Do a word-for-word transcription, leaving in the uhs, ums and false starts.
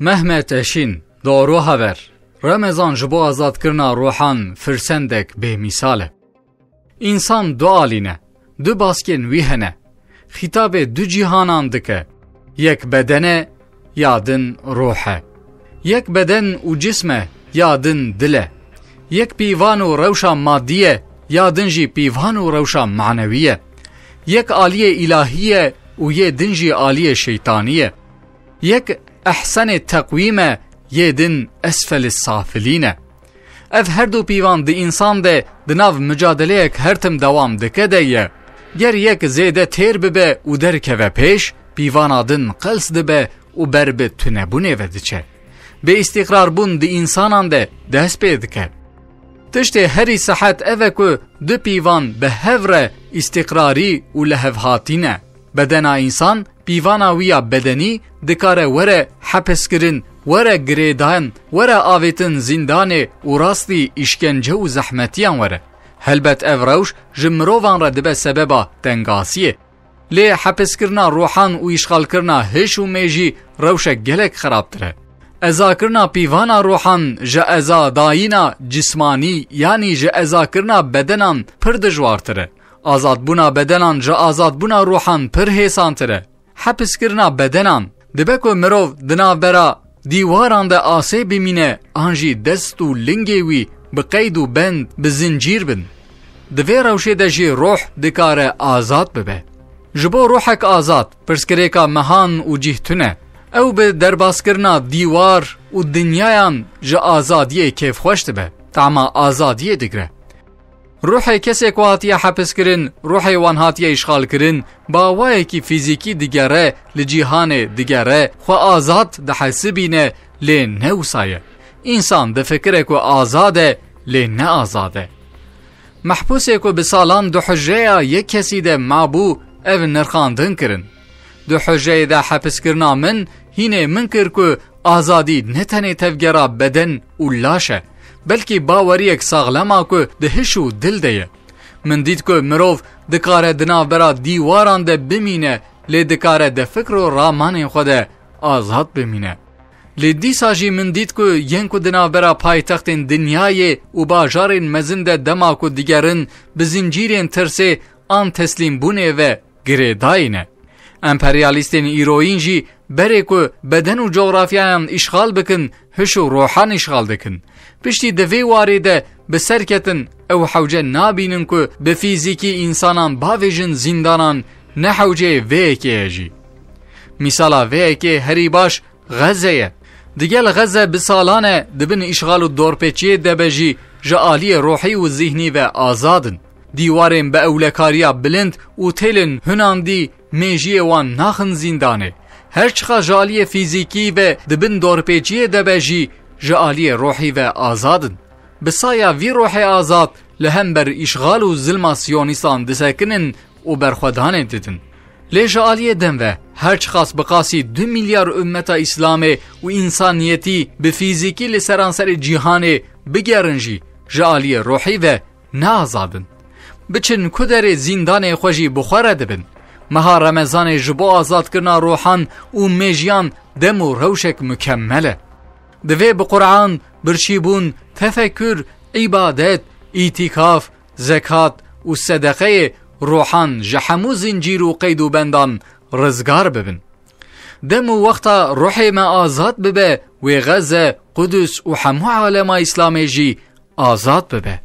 Mehmet Eşîn, Doğru Haber. Remezan ji bo azadkirina ruhan firsendek bêmîsal e. Însan du alî ne, du baskên wî hene. Xîtabê du cîhanan dike. Yek beden e, ya din ruh e. Yek beden û cism e, ya din dil e. Yek pîvan û rewşa madî ye, ya din jî pîvan û rewşa manewî ye. Yek aliyê îlahî ye û yê din jî aliyê şeytanî ye. Yek ehsenê teqwîm e, yê din esfelî safilîn e. Ev her du pîvan di însan de di nav micadeleyek her tim dewam dike de ye. Ger yek zêde têr bibe û derkeve pêş, pîvana din qels dibe û ber bi tunebûnê ve diçe. Bêîstîqrarbûn di însanan de dest pê dike. Tiştê herî sehet ev e ku du pîvan bi hev re îstîqrarî û lihevhatî ne. Bedena însan, pîvana wî ya bedenî, dikare were hepiskirin, were girêdan, were avêtin zîndanê û rastî îşkence û zehmetiyan were. Helbet ev rewş ji mirovan re dibe sebeba tengasiyê. Lê hepiskirina ruhan û îşxalkirina hiş û mêjî rewşek gelek xirabtir e. Ezakirina pîvana ruhan ji ezadayîna cismanî, yanî ji ezakirina bedenan pir dijwartir e. Azadbûna bedenan ji azadbûna ruhan pir hêsantir e. Hepiskirina bedenan dibe ku mirov di navbera dîwaran de asê bimîne, an jî dest û lingê wî bi qeyd û bend, bi zincîr bin. Di vê rewşê de jî ruh dikare azad bibe. Ji bo ruhek azad, pirsgirêka mehan û cih tune. Ew bi derbaskirina dîwar û dinyayan ji azadiyê kêfxweş dibe, tama azadiyê digre. Ruhê kesê ku hatiye hepiskirin, ruhê wan hatiye îşxalkirin, bi awayekî fîzîkî digere, li cîhanê digere, xwe azad dihesibîne, lê ne wisa ye. Însan difikire ku azad e, lê ne azad e. Mehbûsê ku bi salan di hucreya yek kesî de mabû, ev nirxandin kirin. Di hucreyê de hepiskirina min hînê min kir ku azadî ne tenê tevgera beden û laş e, belkî baweriyek saxlem a ku di hiş û dil de ye. Min dît ku mirov dikare di navbera dîwaran de bimîne, lê dikare di fikr û ramanên xwe de azad bimîne. Lê dîsa jî min dît ku yên ku di navbera paytextên dinyayê û bajarên mezin de dema ku digerin, bi zincîrên tirsê an teslîmbûnê ve girêdayî ne. Emperyalîstên îroyîn jî berê ku beden û cografyayan îşxal bikin, hiş û rohan îşxal dikin. Piştî di vê warê de bi ser ketin, ew hewce nabînin ku bi fîzîkî însanan bavêjin zîndanan, ne hewceyê vê yekê ye jî. Mîsala vê yekê herî baş Xezze ye. Digel Xezze bi salan e di bin îşxal û dorpêçiyê de be jî ji aliyê ruhî û zîhnî ve azad in. Dîwarên bi ewlekariya bilind û têlên hunandî mêjiyê wan naxin zîndanê. Her çiqas ji aliyê fîzîkî ve di bin dorpêçiyê de be jî ji aliyê ruhî ve azad in. Bi saya vî ruhê azad li hember îşxal û zilma siyonîstan disekinin û berxwedanê didin. Lê ji aliyê din ve, her çiqas bi qasî du milyar ummeta Îslamê û însaniyetî bi fîzîkî li seranserê cîhanê bigerin jî, ji aliyê ruhî ve ne azad in. Biçin ku derê zîndanê xwe jî bi xwe re dibin. Meha Remezanê ji bo azadkirina ruhan û mêjiyan dem û rewşek mukemmel e. Divê bi Quran, birçîbûn, tefekur, îbadet, îtîkaf, zekat û sedeqeyê ruhan ji hemû zincîr û qeyd û bendan rizgar bibin. Dem û wexta ruhê me azad bibe, wê Xezze, Qudus û hemû alema Îslamê jî azad bibe.